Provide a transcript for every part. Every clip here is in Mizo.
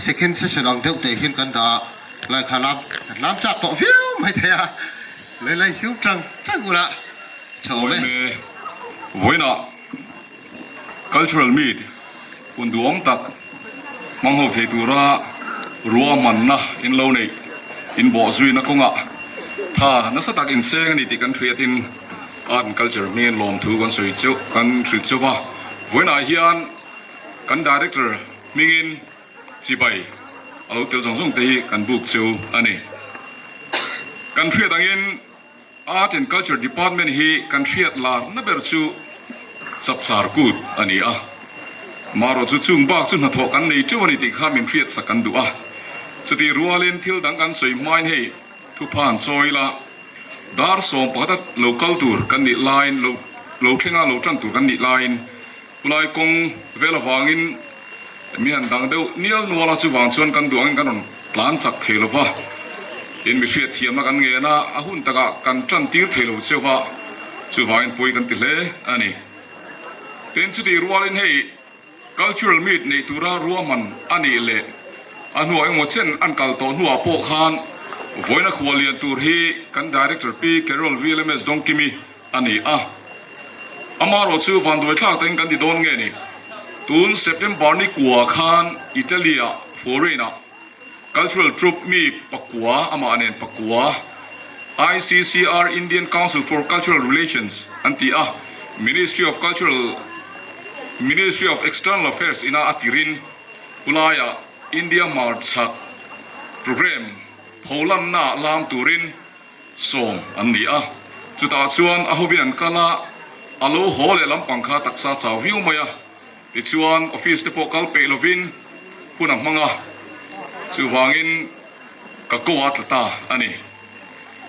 second session ang deuh teh hian kan dah a, lai kha lam kan lam chak tawh viau mai thei a, lei la insiam tang tang ula tha awm e. Vawiin vawiinah cultural meet hun duhawm tak hmang ho thei tura ruahmanna in lo neih inbawhzuina kawngah tha nasa tak inseng a ni tih kan hriatin art and culture hmingin lawmthu kan sawi cheuh kan hrilh cheuh a. Vawiinah hian kan director hmingin chibai a lo tel zawng zawng te hi kan buk cheu a ni. Kan hriat angin Art and Culture Department hi kan hriat lar na ber chu Chapchar Kut a ni a. Marawh chu chung bak chu hnathawh kan nei teuh a ni tih kha min hriat sak kan duh a. Chutih rualin thil dang kan sawi hmain hei thuphan chawi ila dar 11 a lo kal tur kan nih laiin lo lo thlenga lo tan tur kan nih laiin Khulai kawng vel avangin mi han dang deuh nial nual a, chuvang chuan kan duh angin kan rawn tlan chak thei lo va, tin mi hriatthiamna kan ngen a, a hun takah kan tan tir thei lo cheu va, chuvangin pawi kan ti hle a ni. Tin, chutih rualin hei cultural meet neih tura ruahman a nih leh a hnuah engemaw chen an kal tawh hnuah pawh khan vawiina khual lian tur hi kan Director Pi Carol VLMS Dawngkimi a ni a. Amaherawh chu vanduai thlak takin kan ti dawn nge ni? Tun September ni kua khan Italy-ah foreign-ah cultural troupe mi pakua, amah nen pakua, ICCR Indian Council for Cultural Relations an ti a, Ministry of Cultural Ministry of External Affairs ina a tirin khulaiah India hmarchhak programme pholanna lam turin 10 an ni a, chutah chuan a hovin an kal a, a lo haw leh lampang kha taksa chau viau mai a, tichuan office te pawh kal peih lovin hun a hmang a, chuvangin ka ko a tla ta a ni.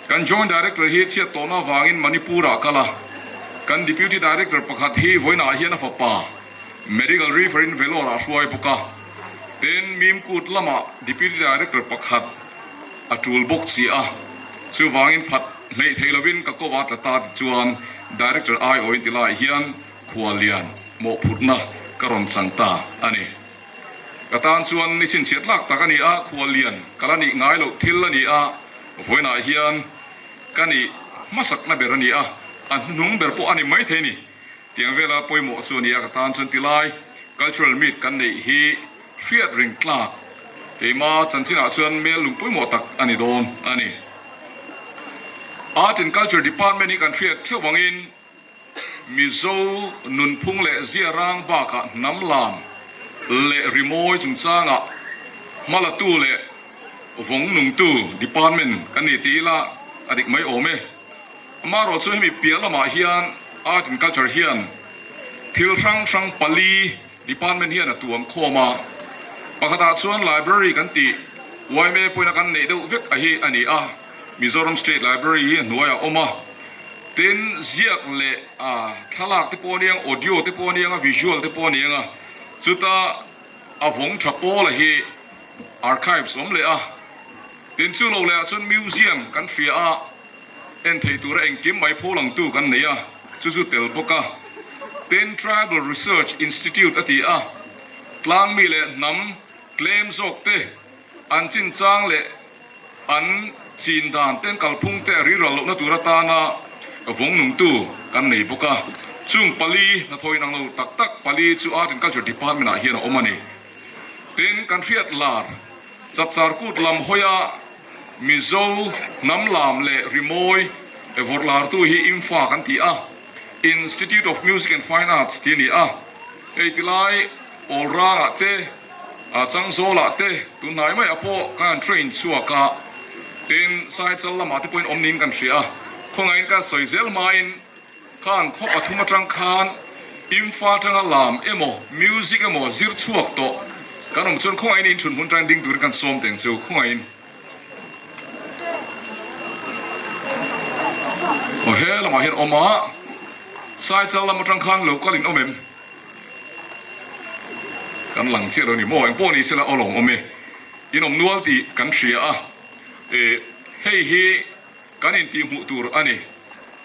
Kan Joint Director hi chhiat tawhna avangin Manipur ah kal a, kan Deputy Director pakhat hi vawiinah hian a fapa Medical Refer in Vellore ah hruai bawk a, tin Mimkut lamah Deputy Director pakhat, A tul bawk si a, chuvangin phat hleih thei lovin ka kova tla ta ti chuan Director aiawhin ti laiah hian khuallian mawhphurhna ka rawn chang ta a ni. Ka tan chuan ni chhinchhiat lak tak a ni a, khuallian ka la nih ngai loh thil a ni a, vawiinah hian ka nih hmasakna ber a ni a, a hnuhnung ber pawh a ni maithei a ni. Tiang vela pawimawh chu a ni a, ka tan chuan tilai cultural meet kan neih hi hriat reng tlak keima chanchinah chuan mel lung pawimawh tak a ni dawn a ni. Art and Culture Department hi kan hriat theuh angin Mizo nunphung leh ziarang bakah hnam lam leh rimawi chungchangah hmalatu leh vawng nungtu department kan ni ti ila a dik mai awm e. Amaherawh chu hemi piah lamah hian Art and Culture hian thil hrang hrang pali department hian a tuam khawm a, pakhatah chuan Library kan tih yma pawhin a kan neih deuh vek a hi a ni a, Mizoram State Library hi a hnuaiah a awm a, tin ziak leh thlalak te pawh a ni ang, audio te pawh a ni ang a, visual te pawh a ni ang a, chuta a vawng tha pawl a hi archives awm leh a, tin chu lo lehah chuan museum kan hria a. En thei tura engkim mai pholangtu kan nei a, chu chu tel bawk a. Tin, Tribal Research Institute a ti a, tlangmi leh hnam tlem zawk te, an chinchang leh an chin dan ten kalphung te riral lohna tur atana vawng nungtu kan nei bawk a. Chung pali hnathawh inang lo tak tak pali chu Art and Culture Department ah hian a awm a ni. Tin, kan hriat lar Chapchar kut lam hawia Mizo hnam lam leh rimawi vawrh lartu hi IMFA kan ti a, Institute of Music and Fine Arts tih a ni a. Hei tilai Awlrangah te, Changzawlah te tunhnai maiah pawh kan han train chhuak a, tin Saichal lamah te pawhin awm niin kan hria a, khawngaihin ka sawi zel hmain Khang khaw pathum atang khan Imphal atanga lam emaw music emaw zir chhuak tawh kan awm chuan khawngaihin inchhun hmun atangin ding turin kan sawm teng chu khawngaihin. Aw he lamah hian awm a, Saichal lam atang khan lo kal in awm em? Kan lang chiah lo ni maw? Engpawh ni sela aw lawm awm e. In awm nual tih kan hria a, e hei hi kan intihhmuh tur a ni.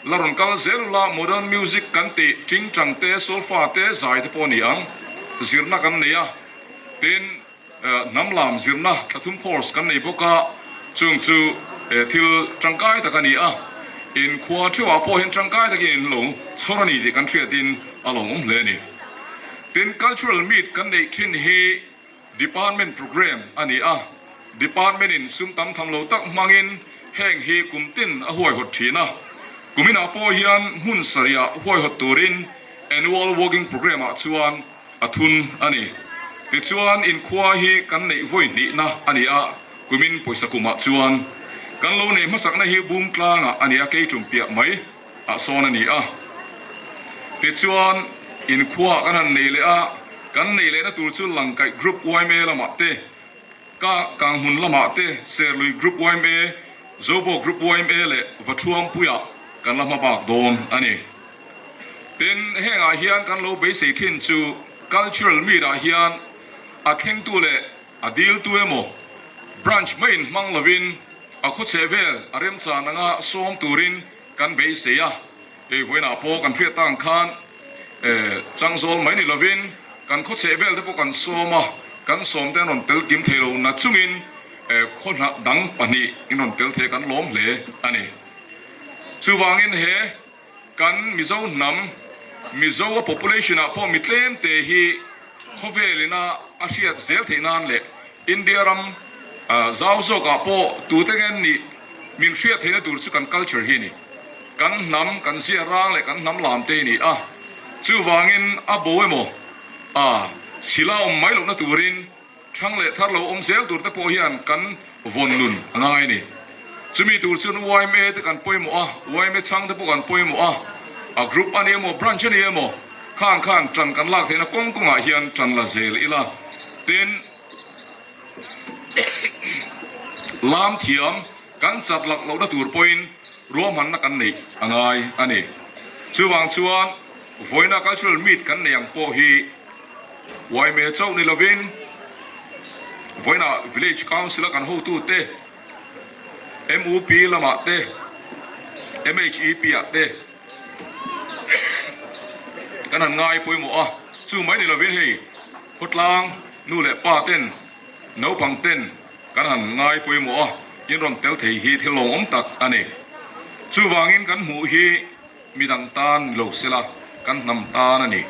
La rawn kal zel ula, modern music kan tih tingtang te, solfa te, zai te pawh a ni ang. Zirna kan nei a, tin Hnam lam zirna thlathum course kan nei bawk a, chung chu thil tangkai tak a ni a, in khua theuhah pawh hian tangkai takin in lo chhawr a ni tih kan hriatin a lo awm hle a ni. Tin, cultural meet kan neih thin hi department programme a ni a, department in sum tam tham lo tak hmangin heng hi kum tin a huaihawt thin a, kuminah pawh hian hmun sarihah huaihawt turin annual working programme ah chuan a thun a ni. Tichuan, inkhua hi kan neih vawi hnihna a ni a, kumin pawisa kumah chuan kan lo neih hmasakna hi bum tlangah a ni a, kei tum piah mai ah sawn a ni a. Tichuan, inkhua kan han nei leh a, kan neih lehna tur chu Langkaih Group yma lamah te, Ka Kanghmun lamah te, Serlui Group yma, Zobo Group yma leh Vathuampuiah kan la hma bak dawn a ni. Tin, hengah hian kan lo beisei thin chu Cultural Meet ah hian a thlengtu leh a diltu emaw branch maiin hmang lovin a khawchheh vel a remchan anga sawm turin kan beisei a. Hei vawiinah pawh kan hriat tak ang khan changzawl mai ni lovin kan khawchheh vel te pawh kan sawm a, kan sawm te an rawn tel kim thei lo na chungin khaw dang pahnih in rawn tel thei a kan lawm hle a ni. Chuvangin he Kan Mizo hnam, Mizo a population ah pawh mi tlem te hi khawvel ina a hriat zel theih nan leh India ram zau zawk ah pawh tute nge nih min hriat theihna tur chu kan culture hi a ni. Kan hnam, kan zia rang leh kan hnam lam te hi a ni a. Chuvangin a bo emaw a chhila awm mai lohna turin Thang leh thar lo awm zel tur te pawh hian kan vawn nun a ngai a ni. Chumi tur chuan yma te kan pawimawh a, yma chhang te pawh kan pawimawh a, a group a ni emaw, branch a ni emaw, khang khan tan kan lak theihna kawng kawngah hian tan la zel ila. Tin, lam thiam kan chat lak lohna tur pawhin ruahmanna kan neih a ngai a ni. Chuvang chuan vawiina cultural meet kan nei ang pawh hi, Uaime chauh ni lovin vawiinah Village Council a kan hotute, MUP lamah te, MHEP ah te kan han ngai pawimawh a, chu mai ni lovin hei khawtlang nu leh pa ten, naupang ten kan han ngai pawimawh a, in rawn tel thei hi thil lawmawm tak a ni. Chuvangin kan hmuh hi. Midang tan ni lo sela kan hnam tan a ni.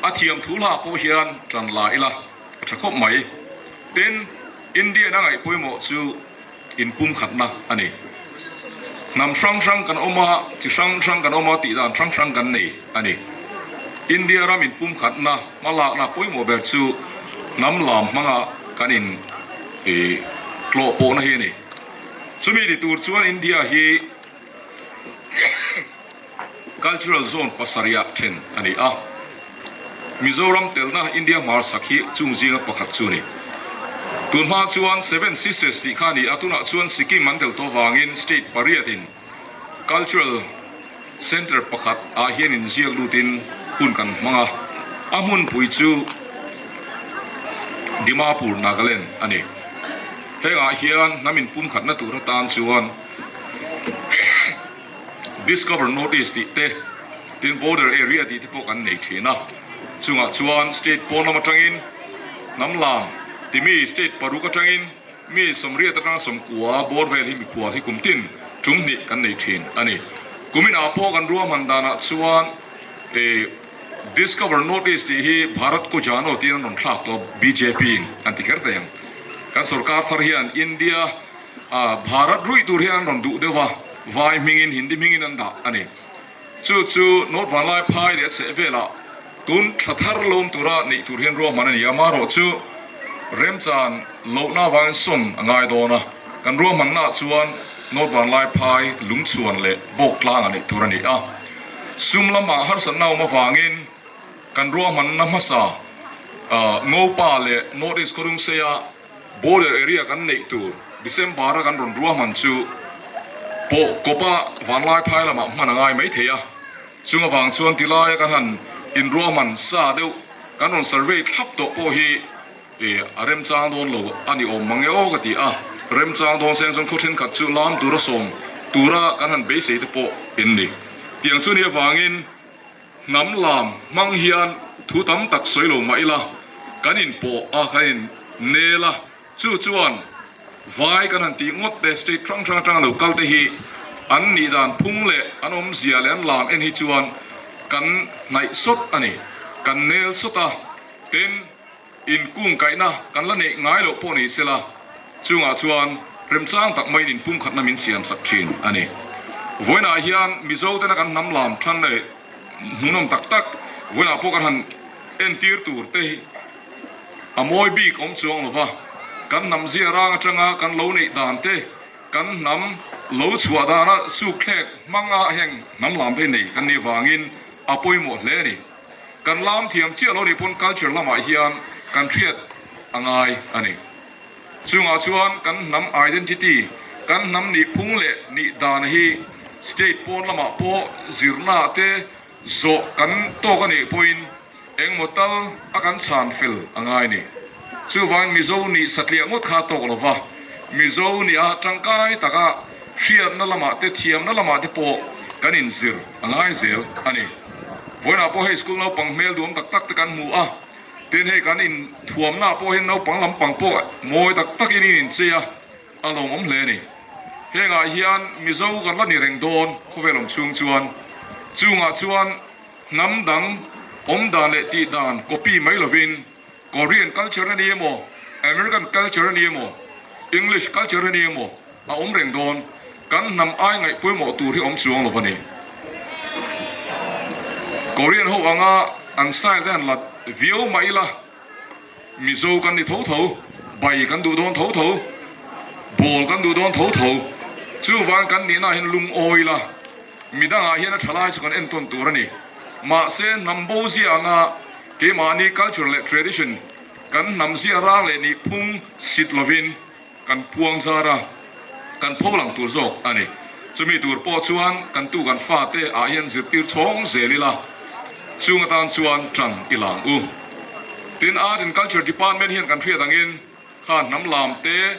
A thiam thu hla pawh hian tan la ila a tha khawp mai. Tin, Indian a ngaih pawimawh chu inpumkhatna a ni. Hnam hrang hrang kan awm a, chi hrang hrang kan awm a, tih dan hrang hrang kan nei a ni. India ram inpumkhatna hmalakna pawimawh ber chu hnam lam hmanga kan in tlawh pawhna hi a ni. Chumi ti tur chuan India hi Cultural Zone pasarihah then a ni a, Mizoram telna India hmarchhak hi chung zinga pakhat chu a ni. Tun hma chuan Seven Sisters tih kha a ni a, tunah chuan Sikkim an tel tawh vangin state pariatin Cultural Centre pakhat ah hian inziak lutin hun kan hmang a, a hmunpui chu Dimapur, Nagaland a ni. Hengah hian hnam inpumkhatna tur atan chuan Discover North East tih te, tin Border Area tih te pawh kan nei thin a, chungah chuan state pawn lam atangin hnam lam timi state paruk atangin Mi sawmriat atanga sawmkua bawr vel hi mikhual hi kum tin tum hnih kan nei thin a ni. Kuminah pawh kan ruahman danah chuan eh Discover North East tih hi Bharat ko Jano tiin an rawn thlak tawh bjp in an ti kher thei ang. Kan sorkar thar hian India ah Bharat ruih tur hian an rawn duh deuh a, vai hmingin Hindi hmingin an dah a ni. Chu chu North Vanlai phai leh a chheh velah tun thla thar lawm tura neih tur hian ruahman a ni a, amaherawh chu remchan lohna avangin sawn a ngai dawn a, kan ruahmannaah chuan North Vanlai phai lungchhuan leh bawk tlanga neih tur a ni a, sum lamah harsatna awm avangin kan ruahmanna hmasa Ngopa leh North East Khawrungseia Border area kan neih tur December a kan rawn ruahman chu pawh kawpa vanlai phai lamah hman a ngai mai thei a, chung avang chuan tilai a kan han inruahman sa deuh kan rawn survey thlap tawh pawh hi a remchang dawn lo a ni awm mang e aw ka ti a, remchang dawn seng chuan khaw thenkhat chu lam tura sawm tura kan han beisei te pawh in ni. Tiang chu ni avangin hnam lam hmang hian. Thu tam tak sawi lo mah ila, kan inpawh a, kan in nel a, chu chuan vai kan han tih ngawt te, state hrang hrang atanga lo kal te hi an nih dan phung leh an awmzia leh an lam en hi chuan kan hnaih sawt a ni, kan nel sawt a, tin inkungkaihna kan la neih ngai loh pawh ni sela, chungah chuan remchang tak maiin inpumkhatna min siam sak thin a ni. Vawiinah hian Mizo tena kan hnam lam than leh hmuhnawm tak tak vawiinah pawh kan han entir tur te hi a mawi bik awm chuang lo va, kan hnam zia rang atanga kan lo neih dan te, kan hnam lo chhuah dana sukthlek hmanga heng hnam lam te nei kan nih vangin a pawimawh hle a ni. Kan lam thiam chiah lo nih pawn culture lamah hian kan hriat a ngai a ni. Chungah chuan kan hnam identity, kan hnam nih phung leh nih dan hi state pawn lamah pawh zirna te zawh kan tawk a nih pawhin engmaw tal a kan chhan fel a ngai ni. Chuvangin Mizo nih satliah ngawt kha tawk lo va, Mizo nih a tangkai taka hriatna lamah te thiamna lamah te pawh kan inzir a ngai zel a ni. Vawiinah pawh hei school naupang hmel duam tak tak te kan hmu a. Tin hei kan inthuamna pawh hian naupang lampang pawh mawi tak takin in inchei a, a lawmawm hle a ni. Hengah hian Mizo kan la ni reng dawn khawvel awm chhung chuan chungah chuan hnam dang awm dan leh tih dan copy mai lovin Korean culture a ni emaw, American culture a ni emaw, English culture a ni emaw a awm reng dawn. Kan hnam ai ngaih pawimawh tur hi awm chuang lo a ni. Korean ho anga an style te han lat viau mah ila, Mizo kan ni tho tho, bai kan duh dawn tho tho, ball kan duh dawn tho tho. Chuvang kan nihna ah hian lungawi ila, midangah hian a tha lai chu kan entawn tur a ni. Mahse hnam bo zia anga keimahni culture leh tradition kan hnam zia rang leh nih phung sit lovin, Kan puang zar a, kan pho lang tur zawk a ni. Chumi tur pawh chuan kan tu kan fate ah hian zirtir chhawng zel ila, chung atan chuan tan i lang u. Tin, Art and Culture Department hian kan hriat angin kha hnam lam te,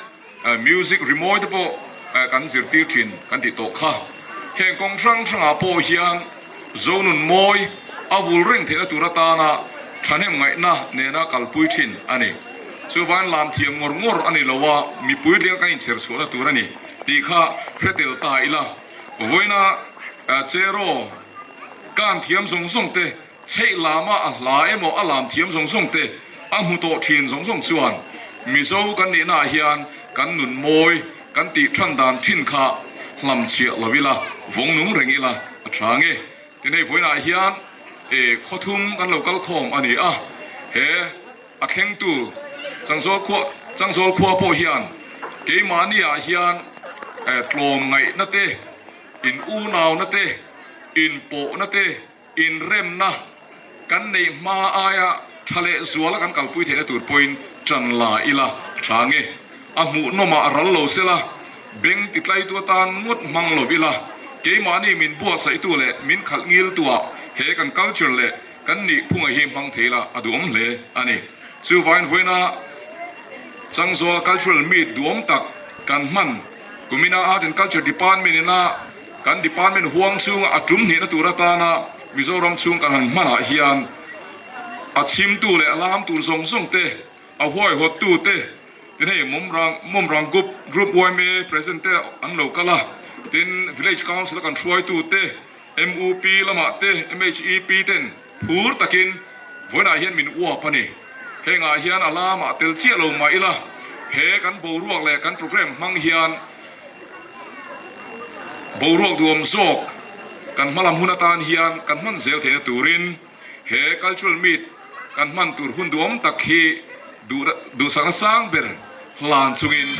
music rimawi te pawh kan zirtir thin kan tih tawh kha. Heng kawng hrang hrangah pawh hian Zonun mawi a vul reng theihna tur atana thahnem ngaihna nena kalpui thin a ni. Chuvain lam thiam ngawr ngawr a ni lo a, mipui tlinga kan inchher chhuahna tur a ni tih kha hre tel ta ila. Vawiina Cheraw kan thiam zawng zawng te, chheih lama a hla emaw a lam thiam zawng zawng te a hmu tawh thin zawng zawng chuan Mizo kan nihnaah hian kan nun mawi kan tih than dan thin kha hlam chhiah lo ila, vawng nung reng ila a tha nge. Tin hei vawiinah hian khawthum kan lo kal khawm a ni a, he a thlengtu Changzawl khua Changzawl khua pawh hian keimahniah hian tlawm ngaihna te, in unauna te, inpawhna te, Inremna kan neih hma aia tha leh zuala kan kalpui theihna tur pawhin tan la ila a tha nge. A hmuhnawmah a ral lo sela, beng titlaitu atan ngawt hmang lo ila, keimahni min buatsaihtu leh min khalh ngiltuah he kan culture leh kan nihphunga hi hmang thei la a duhawm hle a ni. Chuvain vawiina Changzuala Cultural Meet duhawm tak kan hman kumina Art and Culture Department ina Kan department huang chhunga a tum hnihna tur atana Mizoram chhung kan han hmanah hian a chhimtu leh a lam tur zawng zawng te, a huaihawttu te, tin hei Mawmrang Mawmrang Group Group yma President te an lo kal a, tin Village Council a kan hruaitu te, MUP lamah te, MHEP ten phur takin vawiinah hian min uap a ni. Hengah hian a lamah tel chiah lo mah ila he kan boruak leh kan programme hmang hian Boruak duhawm zawk kan hmalam hun atan hian kan hman zel theihna turin he Cultural Meet kan hman tur hun duhawm tak hi duhsakna sang ber hlan chungin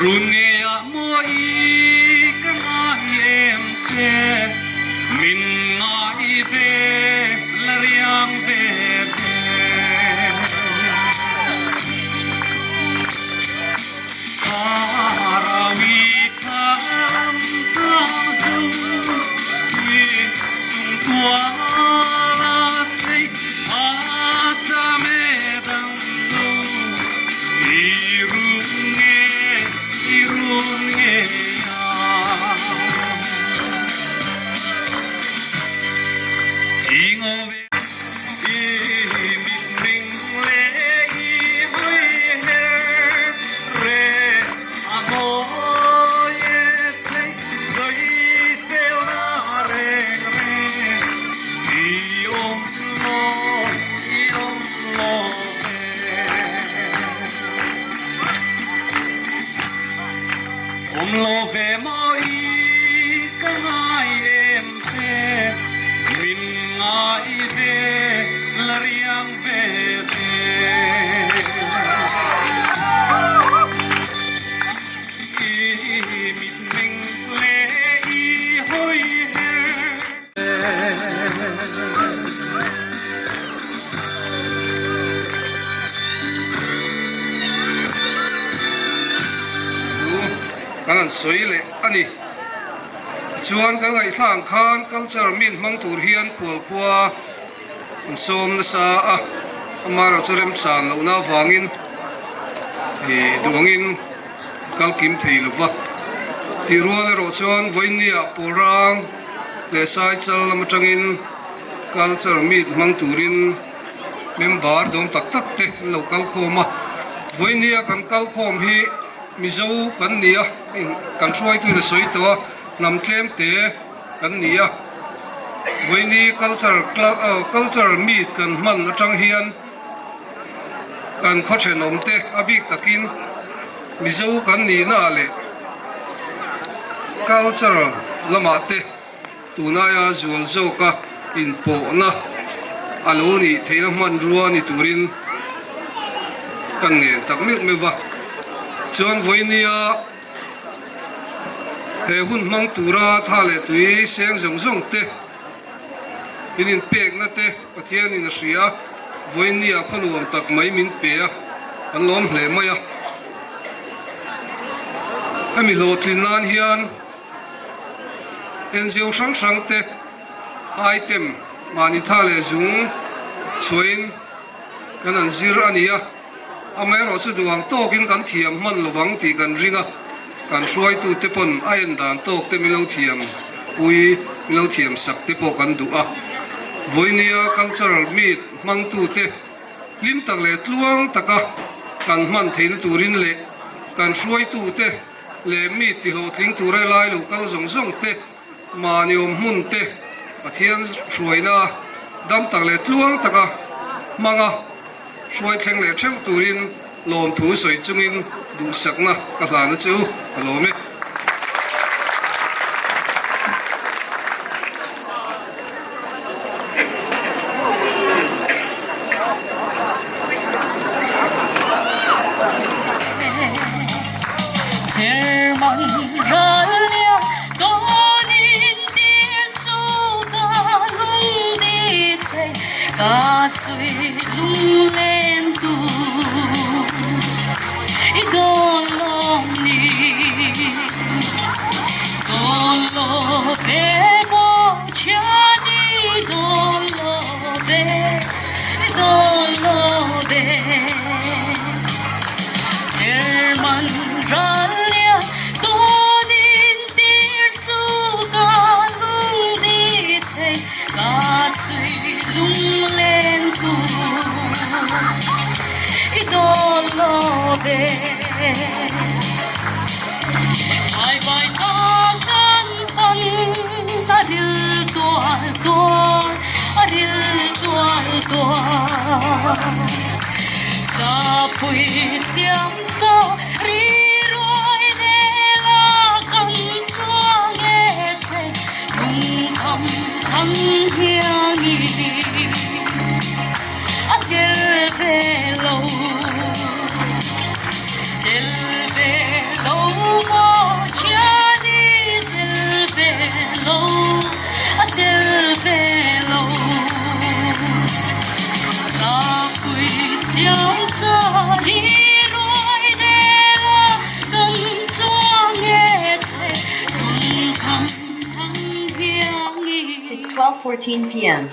Run ngeiah maw i ka ngai em che, min ngai ve la riang ve ve. Thlarau i thlam tlang chu i chung tual a chei a cham e dang lo. I run nge, i run nge a. I ngo ve. I mitming leh i hawi her re a mawi e chei sawiselna reng reng i awm lo, i awm lo ve. Awm lo ve mawi ka ngai em che, min ngai ve la riang ve ve. I mitmeng leh i hawi her. Thu kan han sawi leh a ni. Tichuan kan ngaihthla ang khan culture min hmang tur hian khualkhua an sawm nasa a, amaherawhchu remchan lohna avangin duangin kal kim thei lova. Tih rual erawh chuan vawiinniah Pawlrang leh Saichal lam atangin culture meet hmang turin member dawm tak tak te an lo kal khawm a. Vawiinnia kan kal khawm hi Mizo kan ni a, kan hruaituin a sawi tawh a, hnam tlem te kan ni a. Vawiinni culture culture meet kan hman atang hian Kan khaw thenawm te a bik takin Mizo kan nihna ah leh cultural lamah te tunaia zual zawka inpawhna a lo nih theihna hmanrua ni turin kan ngen tak meuh meuh va. Chuan vawinia he hun hmang tura tha leh tui seng zawng zawng te in inpekna te, Pathianin a hria a, vawiinniah khaw nuam tak mai min pe a, kan lawm hle mai a. Hemi hlawhtlin nan hian NGO hrang hrang te item mahni tha leh zung chhuahin kan han zir a ni a, amaherawh chu duh ang tawkin kan thiam hman lovang tih kan ring a, kan hruaitute pawn a en dan tawk te min lo thiam pui, min lo thiam sak te pawh kan duh a. Vawinia cultural meet hmangtute hlim tak leh tluang taka kan hman theihna turin leh kan hruaitute leh meet tihlawhtling tura lai lo kal zawng zawng te Mahni awm hmun te Pathian hruaina dam tak leh tluang taka hmanga hruai thleng leh theuh turin lawmthu sawi chungin duhsakna ka hlan a che u, ka lawm e. It's 12:14 pm.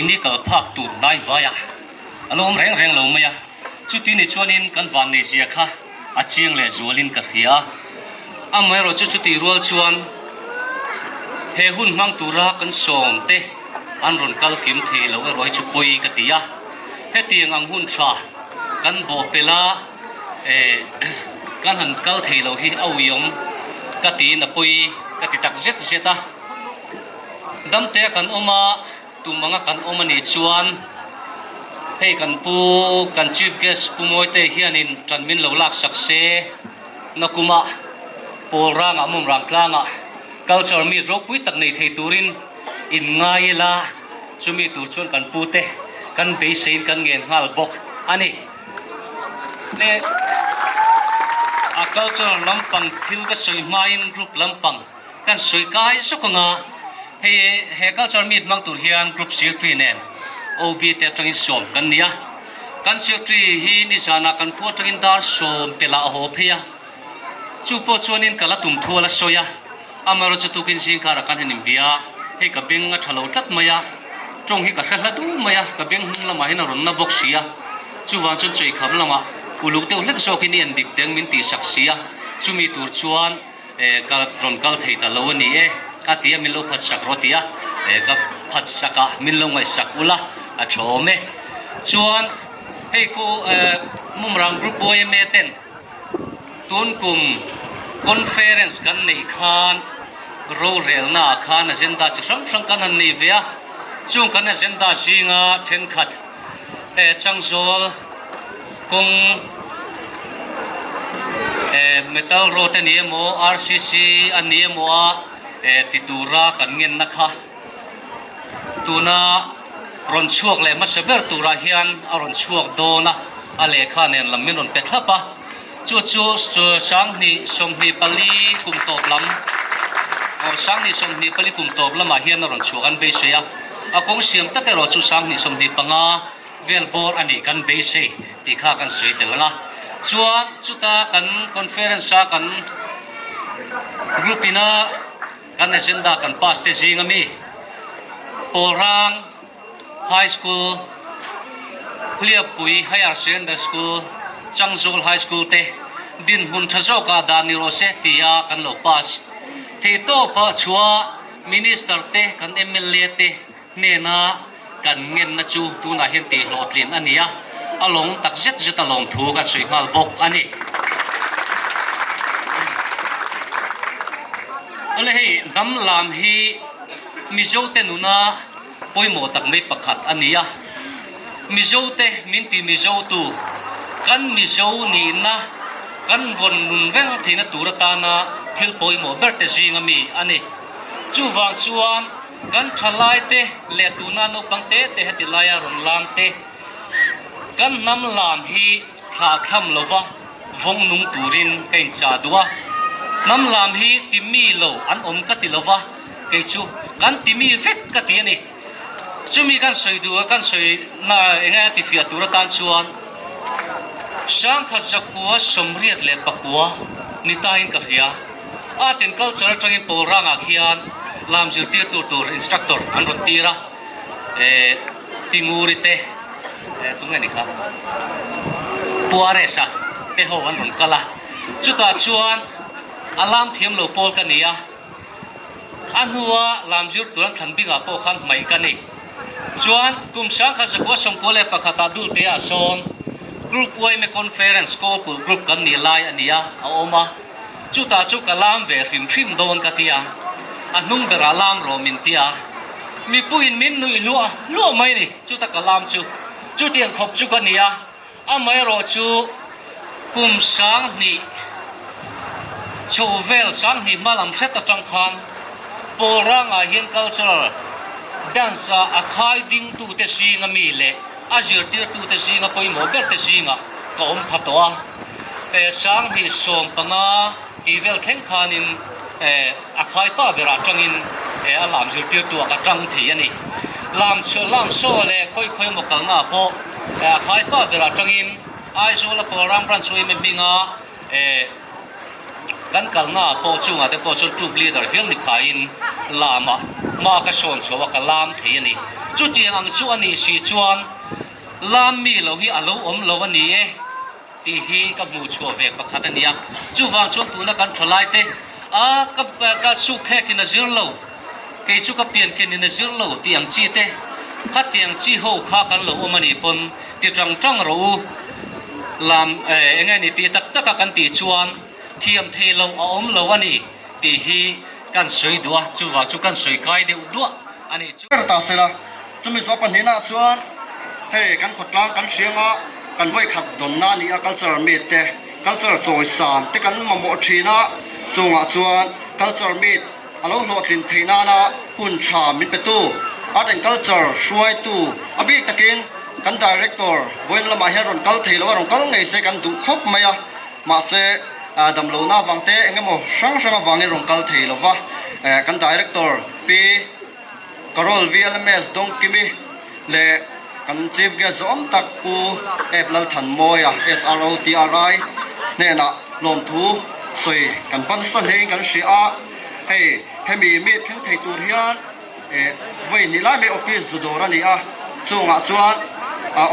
Ni kal phak tur hnai vai a, a lo awm reng reng lo mai a, chuti ni chuanin kan vannei zia kha a chiang leh zualin ka hria a. Amaherawh chu chuti rual chuan he hun hmang tura kan sawm te an rawn kal kim thei lo erawh hi chu pawi ka ti a, hetiang ang hun tha kan bawh pelh a kan han kal thei lo hi a uiawm ka tiin a pawi ka ti tak zet zet a. Damte a kan awm a, tum anga kan awm a nih chuan hei kan pu kan Chief Guest Pu Mawite hianin tan min lo laksak se nakuma pawl rangah mumrang tlangah culture meet ropui tak nei thei turin in ngai ila chumi tur chuan kan pute kan beiseiin kan ngen nghal bawk a ni. Le a culture lampang thil ka sawi hmain group lampang Kan sawi kai zawk anga hei he culture meet hmang tur hian group secretary nen OB te atangin sawm kan ni a. Kan secretary hi nizanah kan khua atangin dar sawm pelah a haw phei a. Chu pawh chuanin ka la tum thual a sawi a. Amaherawhchu tukin zingkarah kan han inbia a, hei ka beng a tha lo tlat mai a, tawng hi ka hre hla du mai a, ka beng hnung lamah hian a rawn na bawk si a. Chuvang chuan chawihkham lamah uluk deuh hlek zawkin i en dik teng min tihsak si a, chumi tur chuan Ka rawn kal thei ta lo a ni e, a ti a, min lo phat sak rawh a ti a, ka phat sak a, min lo ngaihsak ula a tha awm e. Chuan hei khu Mumrang Group yma ten tun kum conference kan neih khan rorelna ah khan agenda chi hrang hrang kan han nei ve a, chung kan agenda zinga thenkhat Changzawl kawng metal road a ni emaw RCC a ni emaw a ti tura kan ngenna kha tuna rawn chhuak leh hmasa ber turah hian a rawn chhuak dawn a, a lehkha nen lam min rawn pe thlap a, chu chu 2024 kum tawp lam 2024 kum tawp lamah hian a rawn chhuak an beisei a. A kawng siam tak erawh chu 2025 vel bawr a nih kan beisei tih kha kan sawi tel ang a. Chuan chuta kan conference a kan group ina kan agenda kan pass te zing ami Pawlrang High School, Hliappui Higher Secondary School, Changzawl High School te dinhmun tha zawkah dah ni rawh se tia kan lo pass thei tawp a chhuah Minister te kan mla te hnena kan ngenna chu tunah hian tih hlawhtlin a ni a, a lawng tak zet zet a lawmthu kan sawi nghal bawk a ni. Awle hei hnam lam hi Mizote nuna pawimawh tak mai pakhat a ni a, Mizote min ti Mizotu, kan Mizo nihna kan rawn nun reng theihna tur atana thil pawimawh berte zinga mi a ni. Chuvang chuan kan thalaite leh tuna naupang te te heti laia rawn lam te, kan hnam lam hi thlah thlam lova vawng nung turin ka inchah duh a. Hnam lam hi ti mi lo an awm ka ti lova, kei chu kan ti mi vek ka ti a ni. Chumi kan sawi duh a, kan sawi na eng nge a ti fiah tur atan chuan 1989 ni tain ka hria. Art and Culture atangin pawl rangah khian lam zirtirtu tur instructor an rawn tir a, eh Tinguri te eh tunge ni kha Puaresa te ho an rawn kal a, chutah chuan a lam thiam lo pawl ka ni a. A hnua lam zir tur an thlan bikah pawh khan hmaih ka ni. Chuan kum 1991 ah Dulte ah sawn Group yma Conference Kawlkulh Group kan nih lai a nia a awm a, chutah chu ka lam ve hrim hrim dawn ka ti a, a hnung berah lam rawh min ti a, mipuiin min nuih luah luah mai ni, chuta ka lam chu chutiang khawp chu ka ni a. Amaherawh chu kum 2000 chho vel 2000 hma lam hret atang khan Pawl rangah hian cultural dance a a khai dingtute zinga mi leh a zirtirtute zinga pawimawh berte zingah ka awm pha tawh a. 2015 tih vel thleng khanin a khai pa berah tangin a lam zirtirtuah ka tang thei a ni. Lam lam saw leh khawi khawi emaw kalna ah pawh a khai pa berah tangin Aizawl a Kawlram Branch yma hminga kan kalna ah pawh chungah te pawh chuan troop leader hial ni phaiin lamah hma ka sawn chho a ka lam thei a ni. Chutiang ang chu a nih si chuan lam mi lo hi a lo awm lo a ni e. Tih hi ka hmuh chhuah ve pakhat a nia. Chuvang chuan tuna kan thalai te, A, ka ka suk hek in a zir lo, kei chu ka pian ken in a zir lo tih ang chi te, khatiang chi ho kha kan lo awm a nih pawn ti tang tang rawh u. Lam eng nge ni tih tak tak a kan tih chuan thiam thei lo a awm lo a ni tih hi kan sawi duh a, chuvang chu kan sawi kai deuh duah a nih chu. Ber ta sela, chumi zawh pahnihna chuan hei kan khawtlang kan hrianga kan vawikhat dawnna a ni a, culture meet te, culture chawisan te kan mamawh thin a, chungah chuan culture meet a lo hlawhtlin theih nana hun tha min petu art and culture hruaitu a bik takin kan director vawiin lamah hian rawn kal thei lo a, rawn kal ngei se kan duh khawp mai a, mahse damlohna avang te eng emaw hrang hrang avangin rawn kal thei lo va, kan director Pi Carol VLMS Dawngkimi leh kan Chief Guest zawm tak Pu Ep Lalthanmawia SRO TRI hnenah lawmthu sawi kan pan nasa hlein kan hria a, hei hemi mi thleng thei tur hian vawi hnih lai mai office zu dawr a ni a, chungah chuan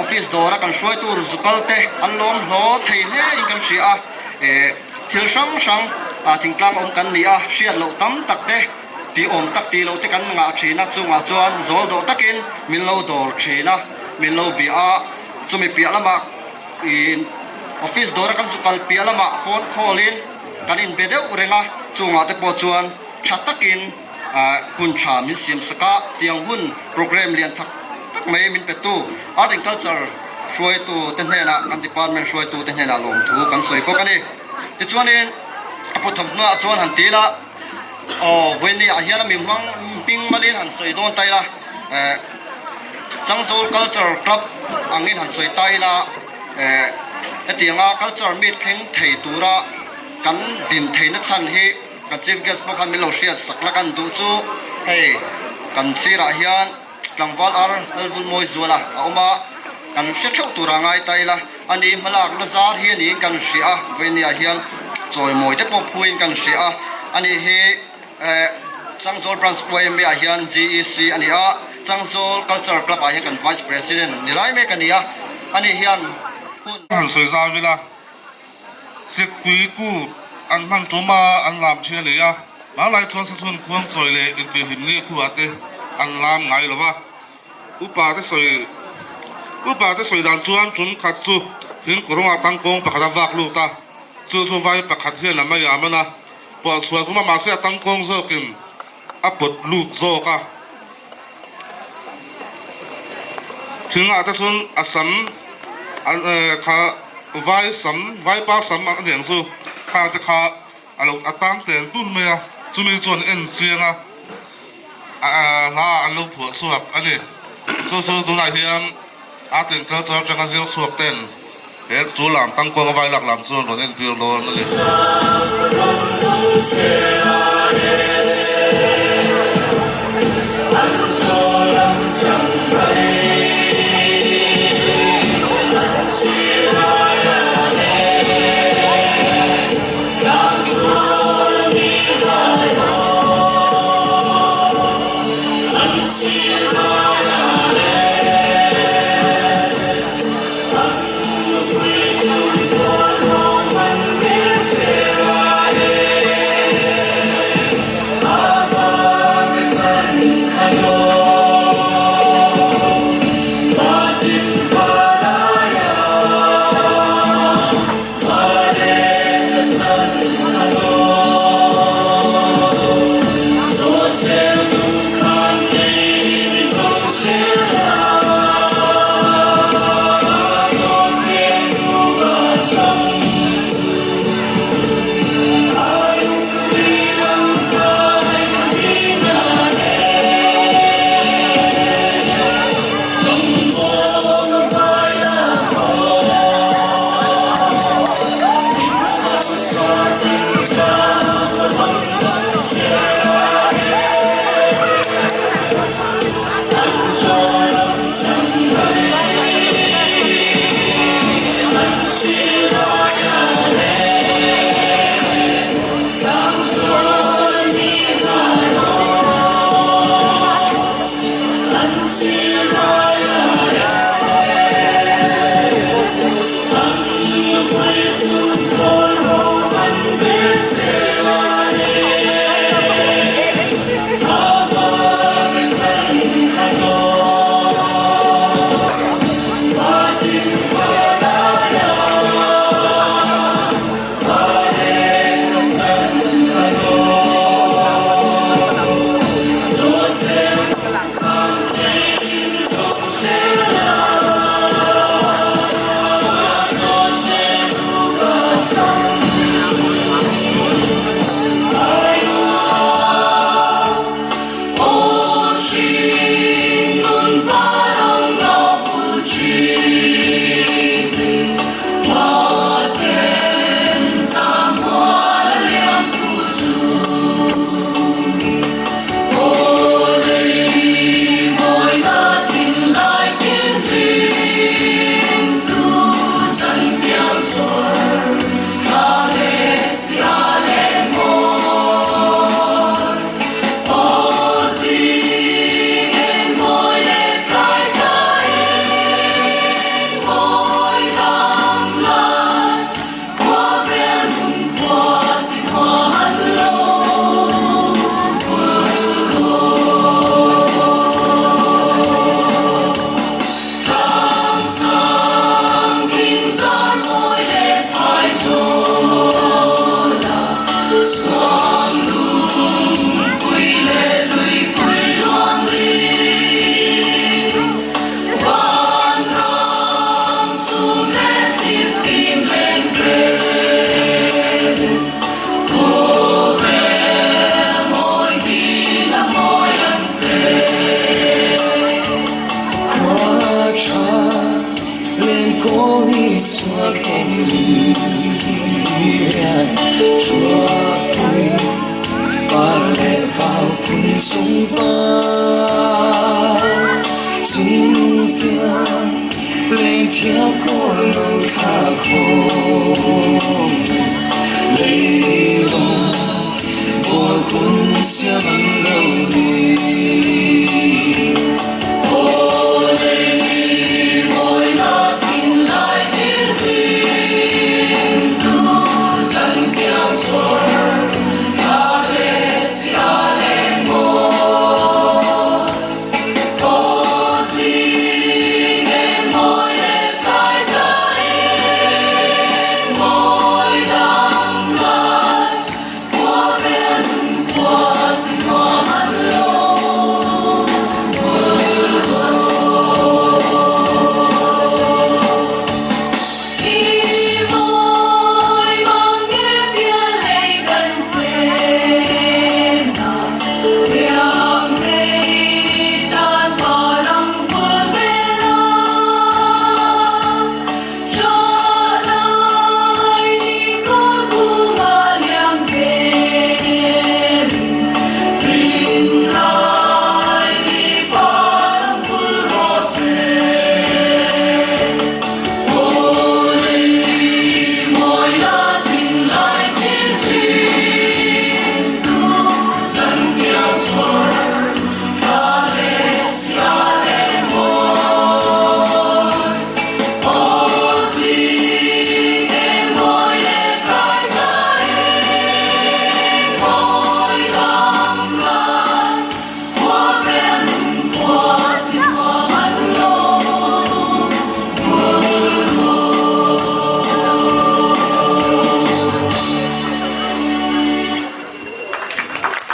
office dawra kan hruaitu zu kal te an lawm hlaw thei hlein kan hria a, thil hrang hrang thingtlang awm kan ni a, hriat loh tam tak te. Tih awm tak tih loh te kan ngah thin a, chungah chuan zawl dawh takin min lo dawr thin a, min lo bia a, chumi piah lamah ih office dawra kan zu kal piah lamah phone call in kan inbe deuh reng a, chungah te pawh chuan tha takin ah hun tha min siam sak a, tiang hun programme lian thak tak mai min pe tu Art and Culture hruaitu te hnenah kan department hruaitu te hnenah lawmthu kan sawi bawk a ni. Tichuanin a pu thawmhnaw ah chuan han ti ila. Aw vawiin ah hian a mi hmang hming malin han sawi dawn ta ila eh Changzawl Culture Club angin han sawi ta ila eh hetianga culture meet thleng thei tura kan din theihna chhan hi kan chief guest pawh khan min lo hriat sak la kan duh chu hei kan sirah hian. Tlangval Ar Lalvulmawi Zuala a awm a, kan hre theuh tura ngai ta ila, ani hmalakna zar hi aniin kan hria a, vawinia hian chawimawi te pawh phuin kan hria a, ani hi Changzawl Branch YMA ah hian GEC a ni a, Changzawl Cultural Club ah hian kan Vice President ni lai mek a ni a, ani hian hun. Han sawi zau ila, Sikpui kut an hman tum a an lam thin a ni a, hmanlai chuan Sachhun khuang chawi leh intihhlim ni khuah te an lam ngai lo va. Upa te sawi Upa te sawi dan chuan tum khat chu thingkawrungah tangkawng pakhat a vak lut a, chu chu vai pakhat hian a mai a man a, pawh chhuah tum a mahse a tangkawng zawkin a pawt lut zawk a. Thingah te chuan a sam kha vai sam vaipa sam a niang chu kha te kha a lo a tang tel tun mai a, chumi chuan en chiang a hla an lo phuah chhuak a ni. Chu chu tunah hian Art and Culture atanga zir chhuak ten he chu lam tangkawnga vai lak lam chuan rawn entir dawn a ni.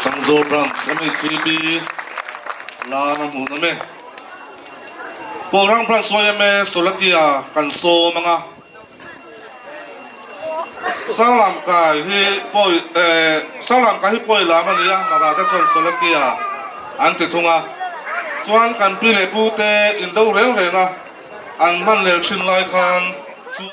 Changzawl Branch MHCP la na hmuh nawm e. Pawlrang Branch yma Solakia kan sawm anga. Sanglam kai hi pawi eh Sanglam kai hi pawi lam a ni a, Mara te chuan Solakia an ti thung a. Chuan kan pi leh pu te indo reng reng a an hman lel thin lai khan chu.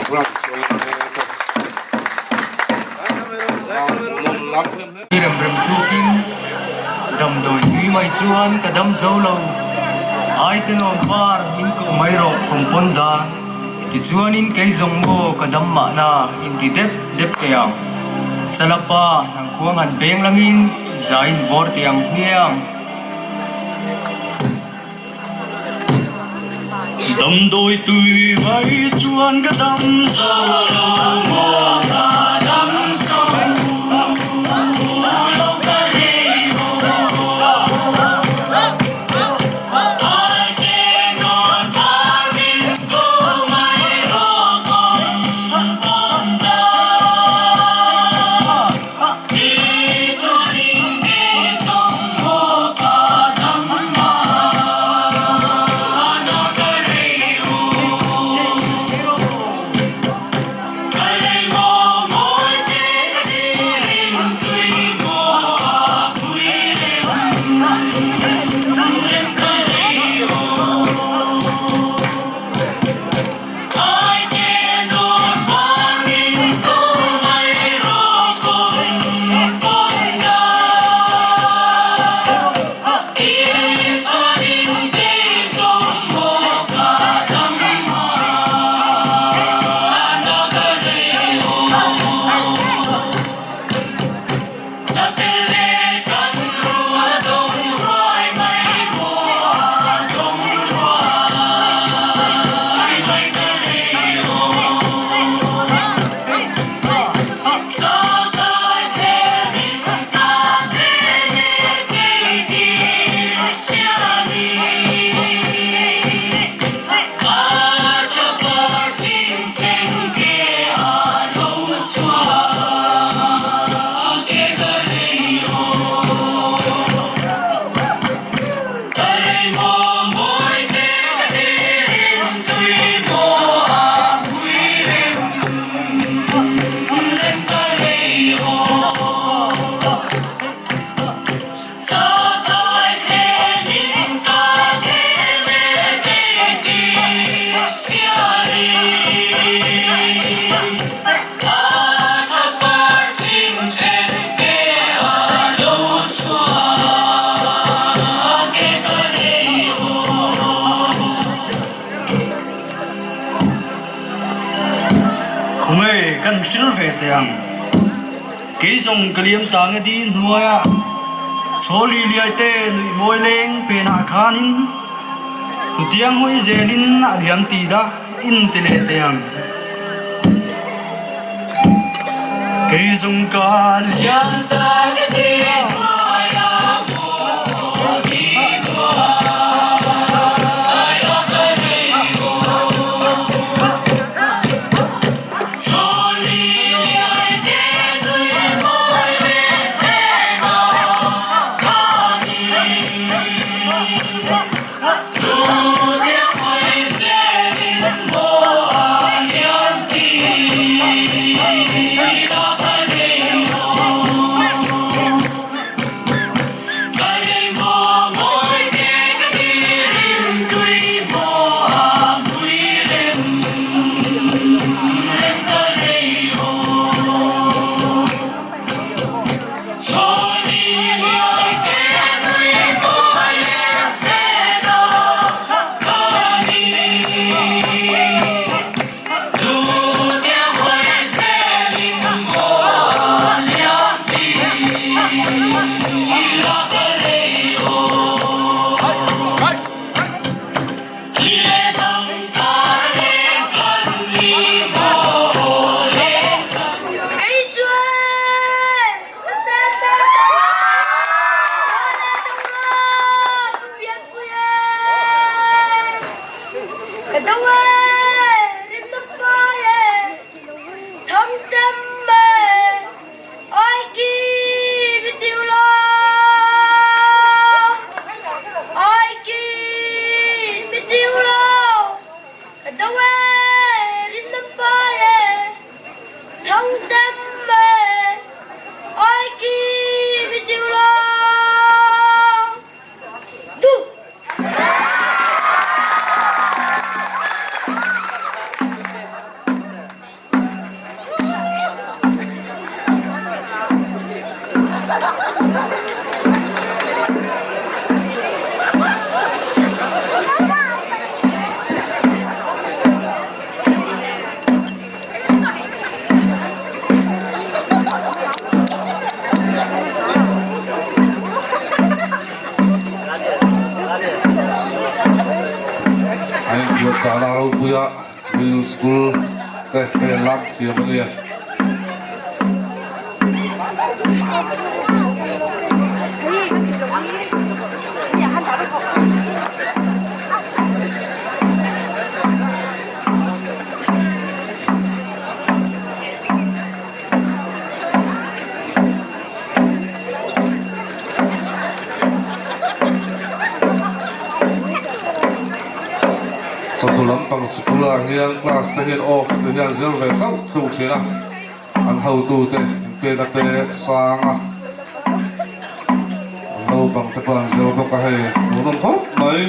I rem rem tlukin damdawi tui mai chuan ka dam zo lo. Ai tenawm par min koh mai rawh kawmpawn dan. Tichuanin kei zawng maw ka dam mahna inti dep dep teh ang. Chalapa hnang khuang han beng langin zaiin vawr teh ang hmiang. Damdawi tui mai chuan ka dam zo lo maw ka dam zo lo ka rei aw. Ai te nawn par min ko mai rawh kawm pawm ta. Khawnge kan hril ve teh ang. Kei zawng ka liam ta nge di hnuaiah Chhawli liai te nuih mawi leng penah khanin Nutiang hawi zelin a liam ti dah in ti leh teh ang. Kei zawng ka liam ta nge di hnuaiah A inbuatsaihna ropuia Middle School te hei an lam thiam a nia. Chawhnu lampang sikul ah hian class te hian off te hian zir ve hlauh hlauh thin a, an hotute inpekna te sang a, an naupang te pawh an zir bawk a hei hmuhnawm khawp mai.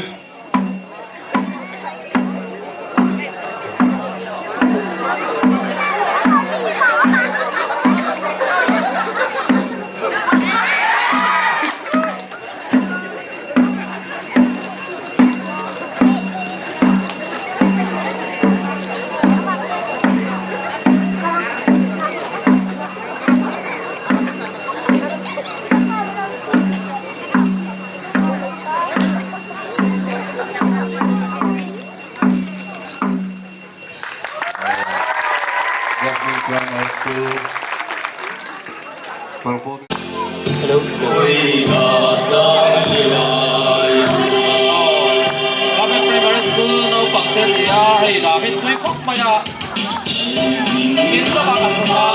Government Primary School performing. Government Primary School naupang te an ni a, hei lam hi tui khawp mai a, tin lamah kan hmu a,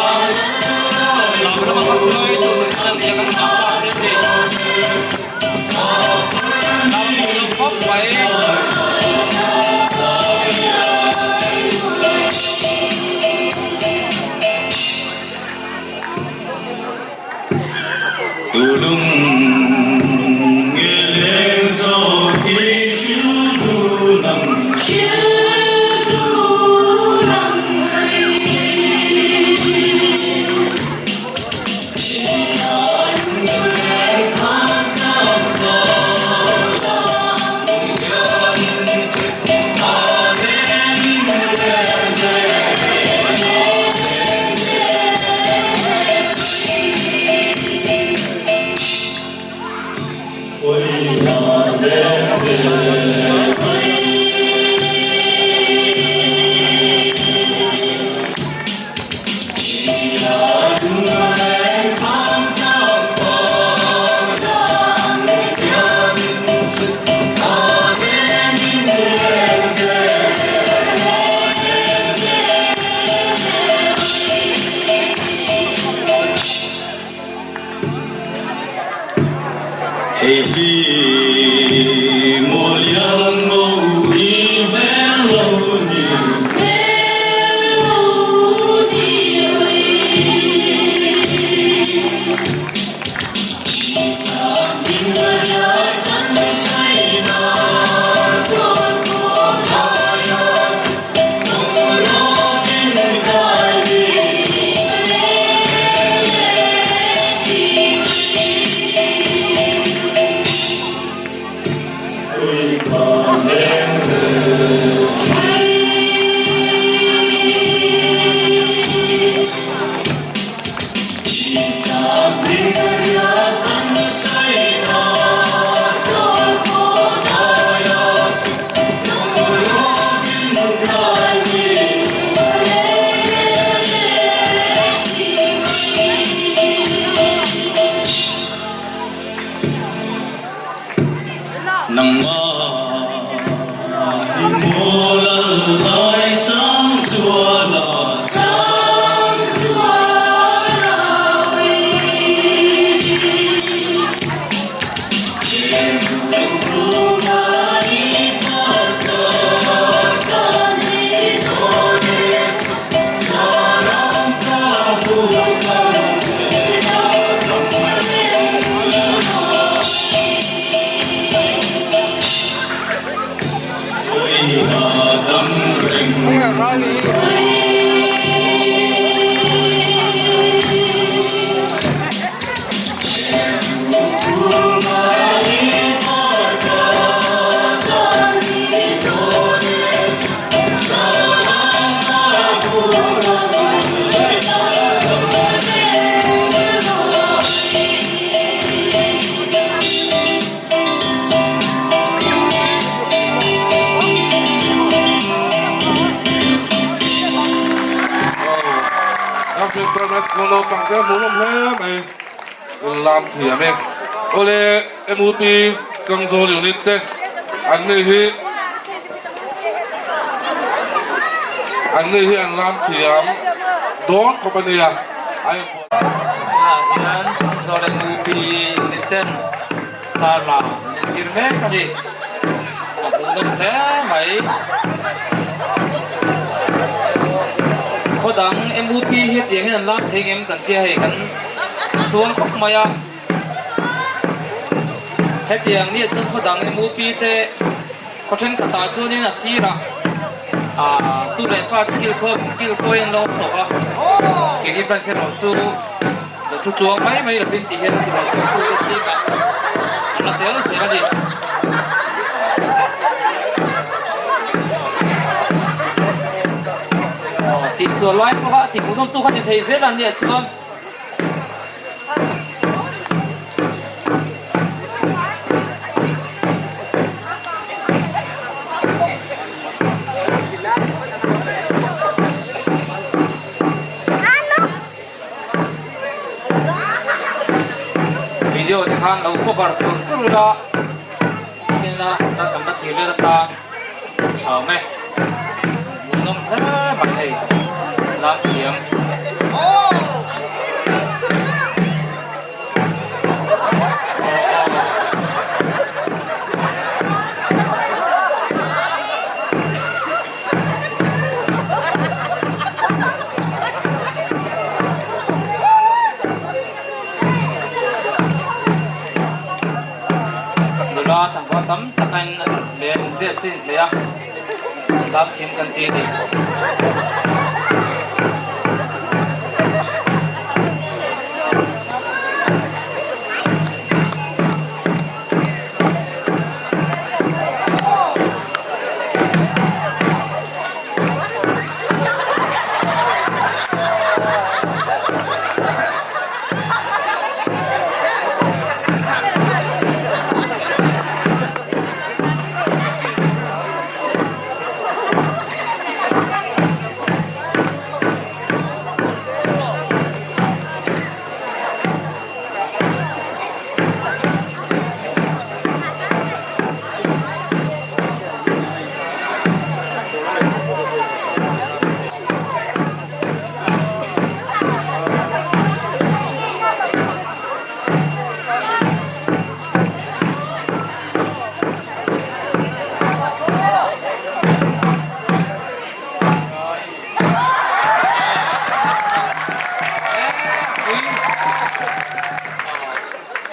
lam lamah kan hruai chu an ni a kan nghah tak te a ni. Hei hi Mawliang ngo i hmel lo ni. Nangmah hi maw lal lai sang zuala. Sang zuala Primary School naupang te hmuhnawm hle mai in lam thiam e. Awle MUP Changzawl Unit te an ni hi an ni hi an lam thiam dawn khawp a nia a inbuat. Tunah hian Changzawl MUP Unit ten Star lam an entir mek a ni. A hmuhnawm hle mai. Khaw dang MUP hi hetiang hian an lam thei ngem kan tia hei kan chhuang khawp mai a. Hetiang nia chuan khaw dang MUP te khaw thenkhatah chuanin a sirah ah tu leh fa te kilkhawm kilkawi an lo awm tawh a. Keini branch erawh chu. Lo thu tluang mai mai lovin tih hian tihloh tur chu te zingah a la tel zel a ni. Aw tihsual lai pawha tih hmuhnawm tu kha ni thei zel a nia chuan. Video te khan lo cover tur tur ila ina ta kan la thlir let atan a awm e hmuhnawm hle mai hei lam thiam. Nula tlangval tam takin hmel dress a inhlei a, an dam thiam kan ti a ni.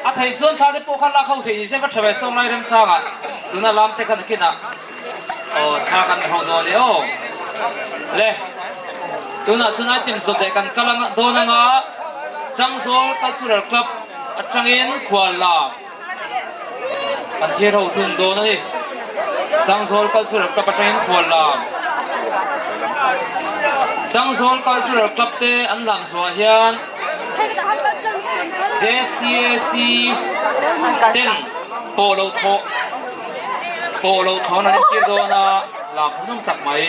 A theih chuan thla te pawh kha lak ho theih ni se va tha ve sawng lai remchangah tuna lam te kha nakinah aw thla kan ho dawn e aw. Le tunah chuan item zawt leh kan kal anga dawn anga Changzawl Cultural Club atangin khual lam kan thlir ho thung dawn a ni. Changzawl Cultural Club atangin khual lam Changzawl Cultural Club te an lam zawhah hian JCAC ten pawh lo thawh pawh lo thawn an entir dawn a lak hmuhnawm tak mai.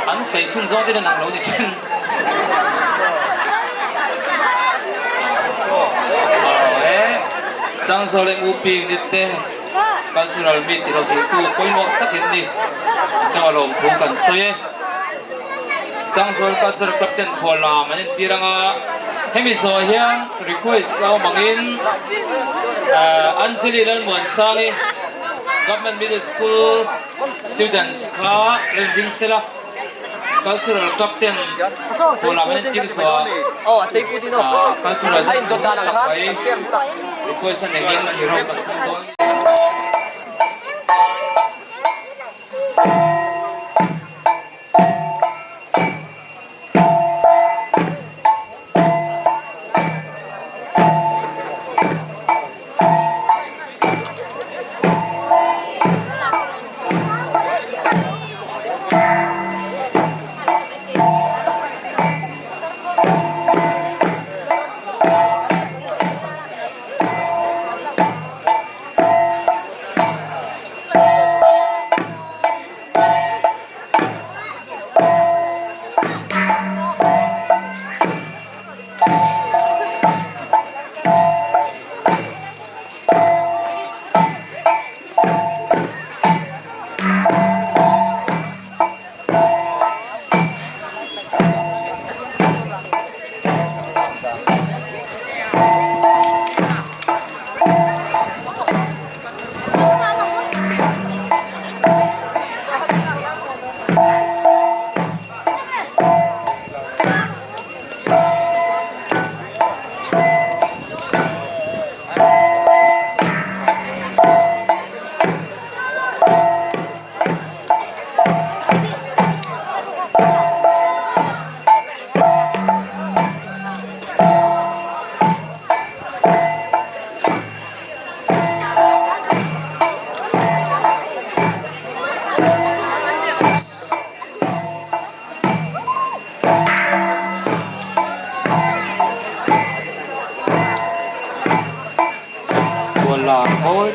An fei chhun zawng te nang lo ni thin. Changzawl MUP unit te cultural meet ti lo theitu pawimawh takin ni chunga lawmthu kan sawi e. Changzawl Cultural Club ten khual lam an entir anga hemi zawh hian request a awm angin Anjali Lalmuansangi Government Middle School students kha lo inring sela Cultural Club ten khual lam an entir zawh ah Cultural dance tak mai request a neiin hero kan hmang dawn.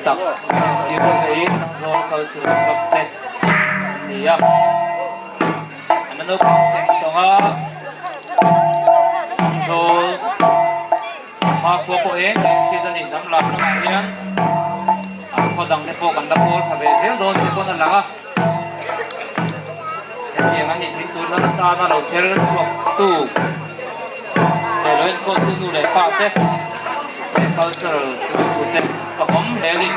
tak entir a nei Changzawl Cultural Club te an ni a. An la naupang seng sawng a, Changzawl hmakhua pawh eng eng hriat a ni. Hnam lam lamah hian an khaw dang te pawh kan la pawl pha ve zel dawn tih pawn a lang a. Hetiang an nih thin tur nan atana lo chher chhuak tu leh lo enkawl tu nu leh pa te leh cultural hruaitu te fakawm hle a ni.